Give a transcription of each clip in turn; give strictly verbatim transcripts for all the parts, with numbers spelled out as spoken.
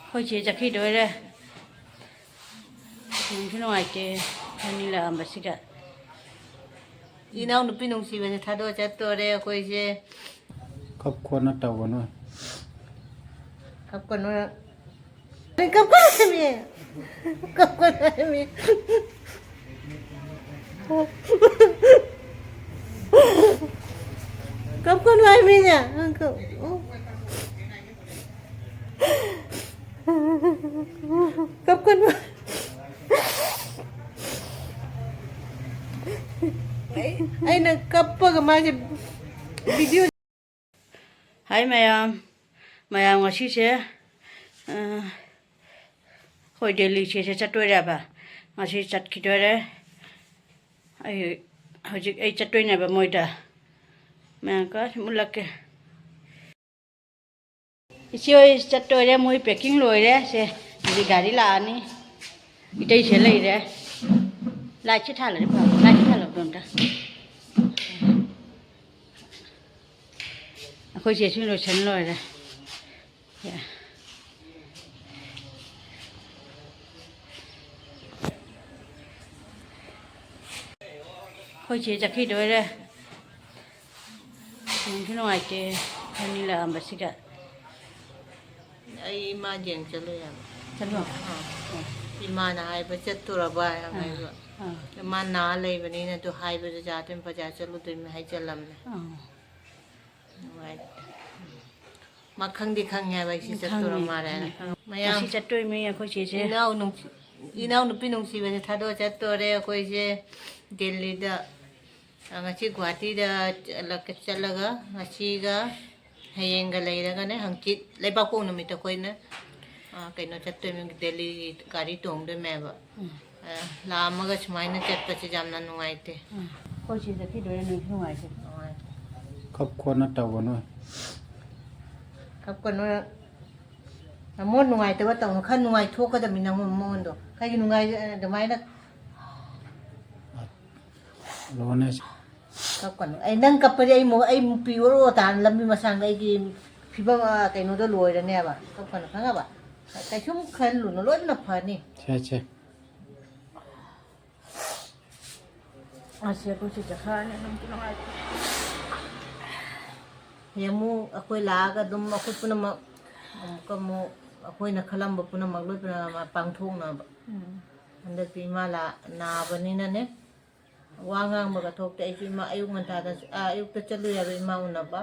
ꯑꯩꯈꯣꯏ ꯆꯦ ꯆꯠꯈꯤꯗꯣꯏꯔꯦ꯫ ꯅꯨꯡꯁꯨ ꯅꯨꯡꯉꯥꯏꯇꯦ, ꯈꯟꯅꯤꯡꯂꯛꯑꯝꯕꯁꯤꯒ꯫ ꯏꯅꯥꯎꯅꯨꯄꯤ ꯅꯨꯡꯁꯤꯕꯁꯦ ꯊꯥꯗꯣꯛꯑ ꯆꯠꯇꯣꯔꯦ ꯑꯩꯈꯣꯏꯁꯦ꯫ ꯀꯞꯀꯅꯣ, ꯇꯧꯒꯅꯨ꯫ ꯀꯞꯀꯅꯨ꯫ ꯀꯞꯀꯅꯨ ꯍꯥꯏꯃꯤ꯫ ꯀꯞꯀꯅꯨ ꯍꯥꯏꯃꯤ꯫ ꯀꯞꯀꯅꯨ ꯍꯥꯏꯃꯤꯅꯦ꯫ ꯀꯞꯀꯅꯨ꯫ ꯑꯩ-, ꯑꯩꯅ ꯀꯞꯄꯒ ꯃꯥꯁꯦ video. ꯍꯥꯏ ꯃꯌꯥꯝ, ꯃꯌꯥꯝ ꯉꯁꯤꯁꯦ, ꯑ, ꯑꯩꯈꯣꯏ ꯗꯦꯜꯂꯤ ꯆꯦꯁꯦ ꯆꯠꯇꯣꯏꯔꯦꯕ꯫ ꯉꯁꯤ ꯆꯠꯈꯤꯗꯣꯏꯔꯦ꯫ ꯑꯩ ꯍꯧꯖꯤꯛ ꯑꯩ ꯆꯠꯇꯣꯏꯅꯦꯕ ꯃꯣꯏꯗ꯫ ꯃꯌꯥꯝ ꯀꯥ ꯃꯨꯠꯂꯛꯀꯦ꯫ ꯏꯆꯦ ꯍꯣꯏ ꯆꯠꯇꯣꯏꯔꯦ, ꯃꯣꯏ packing ꯂꯣꯏꯔꯦ꯫ ꯁꯦ, ꯍꯧꯖꯤꯛ ꯒꯥꯔꯤ ꯂꯥꯛꯑꯅꯤ꯫ ꯏꯇꯩꯁꯦ ꯂꯩꯔꯦ꯫ Lightꯁꯦ ꯊꯥꯜꯂꯗꯤ ꯐꯕ, lightꯁꯦ ꯊꯥꯜꯂꯛꯑꯣ ꯑꯝꯇ꯫ ꯑꯩꯈꯣꯏ ꯆꯦꯁꯨ ꯂꯣꯏꯁꯟ ꯂꯣꯏꯔꯦ꯫ ꯑꯩꯈꯣꯏ ꯆꯦ ꯆꯠꯈꯤꯗꯣꯏꯔꯦ꯫ ꯅꯨꯡꯁꯨ ꯅꯨꯡꯉꯥꯏꯇꯦ, ꯈꯟꯅꯤꯡꯂꯛꯑꯝꯕꯁꯤꯒ꯫ ꯑꯩ ꯏꯃꯥ ꯌꯦꯡ ꯆꯠꯂꯨ ꯌꯥꯕ꯫ ꯆꯠꯂꯣ? ꯑꯥ꯫ ꯑꯥ꯫ ꯏꯃꯥꯅ ꯍꯥꯏꯕ, "ꯆꯠꯇꯣꯔꯕ?" ꯑꯥ꯫ ꯍꯥꯏꯕ꯫ ꯑꯥ꯫ "ꯃꯥ ꯅꯥ ꯂꯩꯕꯅꯤꯅ ꯑꯗꯨ ꯍꯥꯏꯕꯗ ꯌꯥꯗꯣꯏꯅꯤ, ꯕꯖꯥꯔ ꯆꯠꯂꯨꯗꯣꯏꯅꯤ" ꯍꯥꯏꯖꯜꯂꯝꯅꯦ꯫ ꯑꯥ꯫ ꯅꯨꯡꯉꯥꯏꯇꯦ꯫ ꯃꯥ ꯈꯪꯗꯤ ꯈꯪꯉꯦ ꯍꯥꯏꯕ ꯑꯩꯁꯤ ꯆꯠꯇꯣꯔ ꯈꯪꯉꯦ꯫ ꯃꯥꯜꯂꯦ ꯍꯥꯏꯅ꯫ ꯎꯝ꯫ ꯃꯌꯥꯝ ꯉꯁꯤ ꯆꯠꯇꯣꯏꯅꯤ ꯑꯩꯈꯣꯏ ꯆꯦꯁꯦ꯫ ꯏꯅꯥꯎ ꯅꯨꯡꯁꯤ-, ꯏꯅꯥꯎ ꯅꯨꯄꯤ ꯅꯨꯡꯁꯤꯕꯁꯦ ꯊꯥꯗꯣꯛꯑ ꯆꯠꯇꯣꯔꯦ ꯑꯩꯈꯣꯏꯁꯦ ꯗꯦꯜꯂꯤꯗ꯫ ꯑ, ꯉꯁꯤ ꯒꯨꯍꯥꯇꯤꯗ ꯆꯠꯂꯒ, ꯆꯠꯂꯒ ꯉꯁꯤꯒ ꯍꯌꯦꯡꯒ ꯂꯩꯔꯒꯅꯦ, ꯍꯪꯆꯤꯠ ꯂꯩꯕꯥꯛꯄꯣꯛ ꯅꯨꯃꯤꯠꯇ ꯑꯩꯈꯣꯏꯅ, ꯑ, ꯀꯩꯅꯣ ꯆꯠꯇꯣꯏꯅꯦ, ꯗꯦꯜꯂꯤ ꯒꯥꯔꯤ ꯇꯣꯡꯗꯣꯏꯅꯦꯕ꯫ ꯎꯝ꯫ ꯑ, ꯂꯥꯛꯑꯝꯃꯒ ꯁꯨꯃꯥꯏꯅ ꯆꯠꯄꯁꯦ ꯌꯥꯝꯅ ꯅꯨꯡꯉꯥꯏꯇꯦ꯫ ꯎꯝ꯫ ꯑꯩꯈꯣꯏ ꯆꯦ ꯆꯠꯈꯤꯗꯣꯏꯔꯦ, ꯅꯨꯡꯁꯨ ꯅꯨꯡꯉꯥꯏꯇꯦ꯫ ꯅꯨꯡꯉꯥꯏꯇꯦ꯫ ꯀꯞꯀꯅꯣ, ꯇꯧꯒꯅꯨ꯫ ꯀꯞꯀꯅꯨ꯫ ꯃꯣꯟ ꯅꯨꯡꯉꯥꯏꯇꯕ ꯇꯧꯅꯨ꯫ ꯈꯔ ꯅꯨꯡꯉꯥꯏꯊꯣꯛꯀꯗꯕꯅꯤ ꯅꯪ ꯃꯣꯟꯗꯣ꯫ ꯀꯩꯒꯤ ꯅꯨꯡꯉꯥꯏ-, ꯑꯗꯨꯃꯥꯏꯅ ꯂꯣꯅꯦ꯫ ꯀꯞꯀꯅꯨ꯫ ꯑꯩ ꯅꯪ ꯀꯞꯄꯗꯤ ꯑꯩ ꯃꯨ-, ꯑꯩ ꯃꯨꯛꯄꯤ ꯑꯣꯔꯣ ꯇꯥꯅ ꯂꯝꯕꯤ ꯃꯁꯥꯡꯗ ꯑꯩꯒꯤ ꯐꯤꯕꯝ, ꯑ, ꯀꯩꯅꯣꯗꯣ ꯂꯣꯏꯔꯅꯦꯕ꯫ ꯀꯞꯀꯅꯨ, ꯈꯪꯉꯕ? ꯀꯩꯁꯨꯝ ꯈꯜꯂꯨꯅꯨ, ꯂꯣꯏꯅ ꯐꯅꯤ꯫ ꯁꯦ, ꯁꯦ꯫ ꯑꯁꯤ ꯑꯩꯈꯣꯏ ꯁꯤ ꯆꯠꯈ꯭ꯔꯅꯤ, ꯑꯗꯨꯝ ꯅꯨꯡꯉꯥꯏꯇꯦ꯫ ꯍꯌꯦꯡ ꯑꯃꯨꯛ ꯑꯩꯈꯣꯏ ꯂꯥꯛꯑꯒ ꯑꯗꯨꯝ ꯑꯩꯈꯣꯏ ꯄꯨꯝꯅꯃꯛ ꯑꯃꯨꯛꯀ ꯑꯃꯨꯛ ꯑꯩꯈꯣꯏꯅ ꯈꯜꯂꯝꯕ ꯄꯨꯝꯅꯃꯛ ꯂꯣꯏ ꯄꯨꯝꯅꯃꯛ ꯄꯥꯡꯊꯣꯛꯅꯕ꯫ ꯎꯝ꯫ ꯍꯟꯗꯛꯇꯤ ꯏꯃꯥ ꯂꯥ-, ꯅꯥꯕꯅꯤꯅꯅꯦ, ꯋꯥ ꯉꯥꯡꯕꯒ ꯊꯣꯛꯇꯦ꯫ ꯑꯩꯁꯨ ꯏꯃꯥ ꯑꯌꯨꯛ ꯉꯟꯇꯥꯗ, ꯑꯥ, ꯑꯌꯨꯛꯇ ꯆꯠꯂꯨ ꯌꯥꯕ ꯏꯃꯥ ꯎꯅꯕ꯫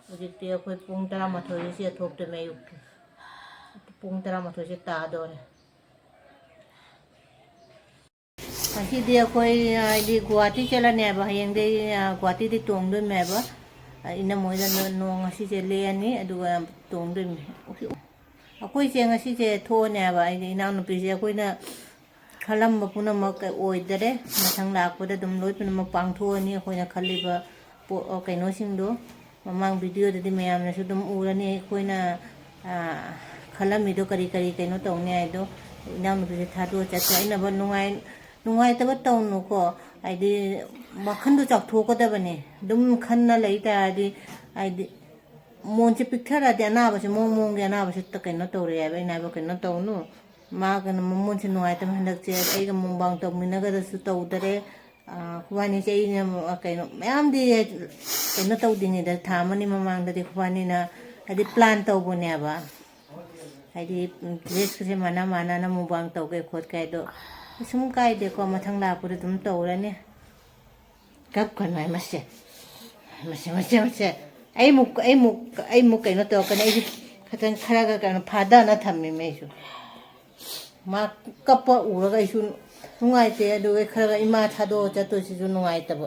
ꯍꯧꯖꯤꯛꯇꯤ ꯑꯩꯈꯣꯏ ꯄꯨꯡ ꯇꯔꯥꯃꯥꯊꯣꯏꯗ ꯁꯤꯗ ꯊꯣꯛꯇꯣꯏꯅꯦ ꯑꯌꯨꯛꯀꯤ꯫ ꯄꯨꯡ ꯇꯔꯥꯃꯥꯊꯣꯏꯁꯦ ꯇꯥꯗꯣꯔꯦ꯫ ꯉꯁꯤꯗꯤ ꯑꯩꯈꯣꯏ, ꯍꯥꯏꯗꯤ, ꯒꯨꯋꯥꯍꯥꯇꯤ ꯆꯠꯂꯅꯦꯕ꯫ ꯍꯌꯦꯡꯗꯤ, ꯑ, ꯒꯨꯋꯥꯍꯥꯇꯤꯗꯤ ꯇꯣꯡꯗꯣꯏꯅꯦꯕ꯫ ꯑ, ꯏꯅꯝꯃ ꯍꯣꯏꯗ ꯅꯣ-, ꯅꯣꯡ ꯉꯁꯤꯁꯦ ꯂꯦꯛꯑꯅꯤ, ꯑꯗꯨꯒ ꯇꯣꯡꯗꯣꯏꯅꯤ꯫ ꯑꯩꯈꯣꯏꯁꯦ ꯉꯁꯤꯁꯦ ꯊꯣꯛꯑꯅꯦꯕ꯫ ꯑꯩꯗꯤ ꯏꯅꯥꯎꯅꯨꯄꯤꯁꯦ ꯑꯩꯈꯣꯏꯅ ꯈꯜꯂꯝꯕ ꯄꯨꯝꯅꯃꯛ ꯑꯣꯏꯗꯔꯦ꯫ ꯃꯊꯪ ꯂꯥꯛꯄꯗ ꯑꯗꯨꯝ ꯂꯣꯏ ꯄꯨꯝꯅꯃꯛ ꯄꯥꯡꯊꯣꯛꯑꯅꯤ ꯑꯩꯈꯣꯏꯅ ꯈꯜꯂꯤꯕ ꯄꯣ-, ꯀꯩꯅꯣꯁꯤꯡꯗꯣ꯫ ꯃꯃꯥꯡ ꯚꯤꯗꯤꯑꯣꯗꯗꯤ ꯃꯌꯥꯝꯅꯁꯨ ꯑꯗꯨꯝ ꯎꯔꯅꯤ ꯑꯩꯈꯣꯏꯅ, ꯑ, ꯈꯜꯂꯝꯃꯤꯗꯣ ꯀꯔꯤ ꯀꯔꯤ ꯀꯩꯅꯣ ꯇꯧꯅꯤ ꯍꯥꯏꯗꯣ꯫ ꯏꯅꯥꯎꯅꯨꯄꯤꯁꯦ ꯊꯥꯗꯣꯛꯑ ꯆꯠꯈ꯭ꯔꯦ꯫ ꯑꯩꯅꯕ ꯅꯨꯡꯉꯥꯏ-, ꯅꯨꯡꯉꯥꯏꯇꯕ ꯇꯧꯅꯨꯀꯣ꯫ ꯍꯥꯏꯗꯤ ꯋꯥꯈꯟꯗꯣ ꯆꯥꯎꯊꯣꯛꯀꯗꯕꯅꯤ꯫ ꯑꯗꯨꯝ ꯈꯟꯅ ꯂꯩ ꯇꯥꯔꯗꯤ, ꯍꯥꯏꯗꯤ ꯃꯣꯟꯁꯦ ꯄꯤꯛꯊꯔꯛꯑꯗꯤ ꯑꯅꯥꯕꯁꯦ ꯃꯑꯣꯡ ꯃꯑꯣꯡꯒꯤ ꯑꯅꯥꯕꯁꯦ ꯀꯩꯅꯣ ꯇꯧꯔꯦ ꯍꯥꯏꯕ꯫ ꯑꯩꯅ ꯍꯥꯏꯕ ꯀꯩꯅꯣ ꯇꯧꯅꯨ꯫ ꯃꯥ ꯀꯩꯅꯣ ꯃꯃꯣꯟꯁꯦ ꯅꯨꯡꯉꯥꯏꯇꯕ ꯍꯟꯗꯛꯁꯦ ꯑꯩꯒ ꯃꯨꯛꯕꯥꯡ ꯇꯧꯃꯤꯟꯅꯒꯗ꯭ꯔꯁꯨ ꯇꯧꯗꯔꯦ꯫ ꯑꯥ, ꯈꯨꯕꯥꯅꯤꯁꯦ ꯑꯩꯅ, ꯑꯥ, ꯀꯩꯅꯣ ꯃꯌꯥꯝꯗꯤ ꯀꯩꯅꯣ ꯇꯧꯗ꯭ꯔꯤꯉꯩꯗ ꯊꯥ ꯑꯃꯅꯤ ꯃꯃꯥꯡꯗꯗꯤ ꯈꯨꯕꯥꯅꯤꯅ ꯍꯥꯏꯗꯤ ꯄ꯭ꯂꯥꯟ ꯇꯧꯕꯅꯦꯕ꯫ ꯍꯥꯏꯗꯤ ꯗ꯭ꯔꯦꯁꯀꯁꯦ ꯃꯥꯟꯅ ꯃꯥꯟꯅꯅ ꯃꯨꯛꯕꯥꯡ ꯇꯧꯒꯦ ꯈꯣꯠꯀꯦ ꯍꯥꯏꯗꯣ ꯀꯩꯁꯨꯝ ꯀꯥꯏꯗꯦꯀꯣ, ꯃꯊꯪ ꯂꯥꯛꯄꯗ ꯑꯗꯨꯝ ꯇꯧꯔꯅꯤ꯫ ꯀꯞꯀꯅꯨ ꯍꯥꯏ ꯃꯁꯦ꯫ ꯃꯁꯦ, ꯃꯁꯦ, ꯃꯁꯦ꯫ ꯑꯩ ꯑꯃꯨꯛ, ꯑꯩ ꯑꯃꯨꯛ, ꯑꯩ ꯑꯃꯨꯛ ꯀꯩꯅꯣ ꯇꯧꯔꯛꯀꯅꯤ꯫ ꯑꯩꯁꯨ ꯈꯤꯇꯪ ꯈꯔꯒ ꯀꯩꯅꯣ ꯐꯥꯗꯅ ꯊꯝꯃꯤꯃꯦ ꯑꯩꯁꯨ꯫ ꯃꯥ ꯀꯞꯄ ꯎꯔꯒ ꯑꯩꯁꯨ ꯅꯨꯡꯉꯥꯏꯇꯦ꯫ ꯑꯗꯨꯒ ꯈꯔꯒ ꯏꯃꯥ ꯊꯥꯗꯣꯛꯑ ꯆꯠꯇꯣꯏꯁꯤꯁꯨ ꯅꯨꯡꯉꯥꯏꯇꯕ꯫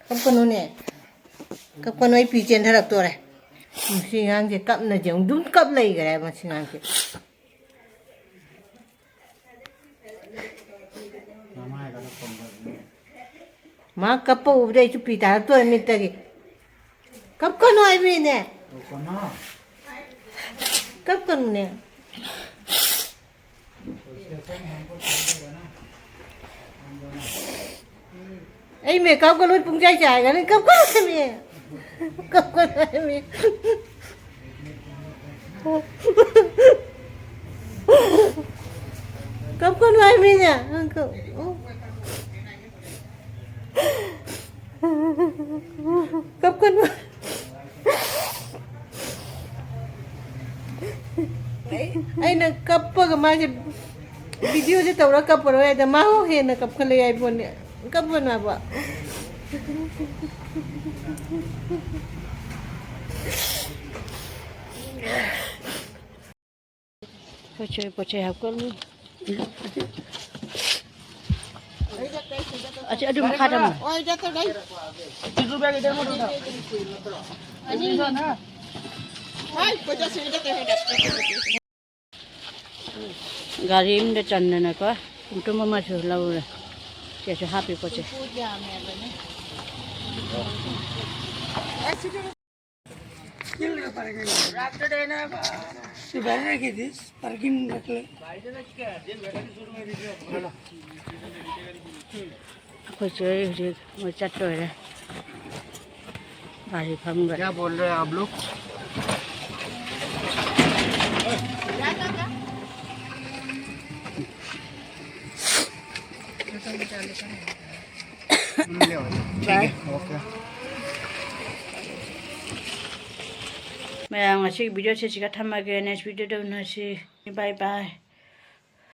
ꯀꯞꯀꯅꯨꯅꯦ꯫ ꯀꯞꯀꯅꯨ, ꯑꯩ ꯄꯤ ꯆꯦꯟꯊꯔꯛꯇꯣꯔꯦ꯫ ꯃꯁꯤ ꯑꯉꯥꯡꯁꯦ ꯀꯞꯅ ꯌꯦꯡꯉꯨ꯫ ꯑꯗꯨꯝ ꯀꯞ ꯂꯩꯈꯔꯦ ꯃꯁꯤ ꯑꯉꯥꯡꯁꯦ꯫ ꯃꯥ ꯀꯞꯄ ꯎꯕꯗ ꯑꯩꯁꯨ ꯄꯤ ꯇꯥꯔꯛꯇꯣꯔꯦ ꯃꯤꯠꯇꯒꯤ꯫ ꯀꯞꯀꯅꯨ ꯍꯥꯏꯕꯅꯤꯅꯦ꯫ ꯀꯞꯀꯅꯨꯅꯦ꯫ ꯑꯩ ꯃꯦꯀꯞꯀ ꯂꯣꯏ ꯄꯨꯡꯆꯥꯏ ꯆꯥꯏꯒꯅꯤ꯫ ꯀꯞꯀꯅꯨ ꯍꯥꯏꯕꯅꯤ꯫ ꯀꯞꯀꯅꯨ ꯍꯥꯏꯕꯅꯤ꯫ ꯀꯞꯀꯅꯨ ꯍꯥꯏꯃꯤꯅꯦ꯫ ꯅꯪ ꯀꯞ-, ꯑꯣ꯫ ꯀꯞꯀꯅꯨ꯫ ꯑꯩ-, ꯑꯩꯅ ꯀꯞꯄꯒ ꯃꯥꯁꯦ ꯚꯤꯗꯤꯑꯣꯁꯦ ꯇꯧꯔ ꯀꯞꯄꯔꯣꯏ ꯍꯥꯏꯗ ꯃꯥ ꯍꯦꯟꯅ ꯀꯞꯈꯠꯂꯛꯑꯦ ꯍꯥꯏ ꯄꯣꯠꯅꯤ꯫ ꯀꯞꯀꯅꯨ ꯍꯥꯏꯕ꯫ ꯑꯩꯈꯣꯏ ꯆꯦ ꯄꯣꯠ ꯆꯩ ꯍꯥꯞꯀꯠꯂꯤ꯫ ꯑꯁꯤ ꯑꯗꯨ ꯃꯈꯥꯗ ꯑꯃ꯫ ꯒꯥꯔꯤ ꯑꯃꯗ ꯆꯟꯗꯅꯀꯣ, ꯄꯨꯡꯇꯨꯝ ꯑꯃꯁꯨ ꯂꯧꯔꯦ꯫ ꯁꯤꯁꯨ ꯍꯥꯞꯄꯤ ꯄꯣꯠꯁꯦ꯫ ꯑꯩꯈꯣꯏ ꯆꯦ ꯍꯧꯖꯤꯛ ꯃꯣꯏ ꯆꯠꯇꯣꯏꯔꯦ꯫ ꯒꯥꯔꯤ ꯐꯝꯈ꯭ꯔꯦ꯫ क्या बोल रहे हैं आप लोग? ठीक है, ओके। ꯃꯌꯥꯝ, ꯉꯁꯤꯒꯤ ꯚꯤꯗꯤꯑꯣꯁꯦ ꯁꯤꯒ ꯊꯝꯃꯒꯦ꯫ Next ꯚꯤꯗꯤꯑꯣꯗ ꯎꯅꯁꯤ꯫ Bye bye꯫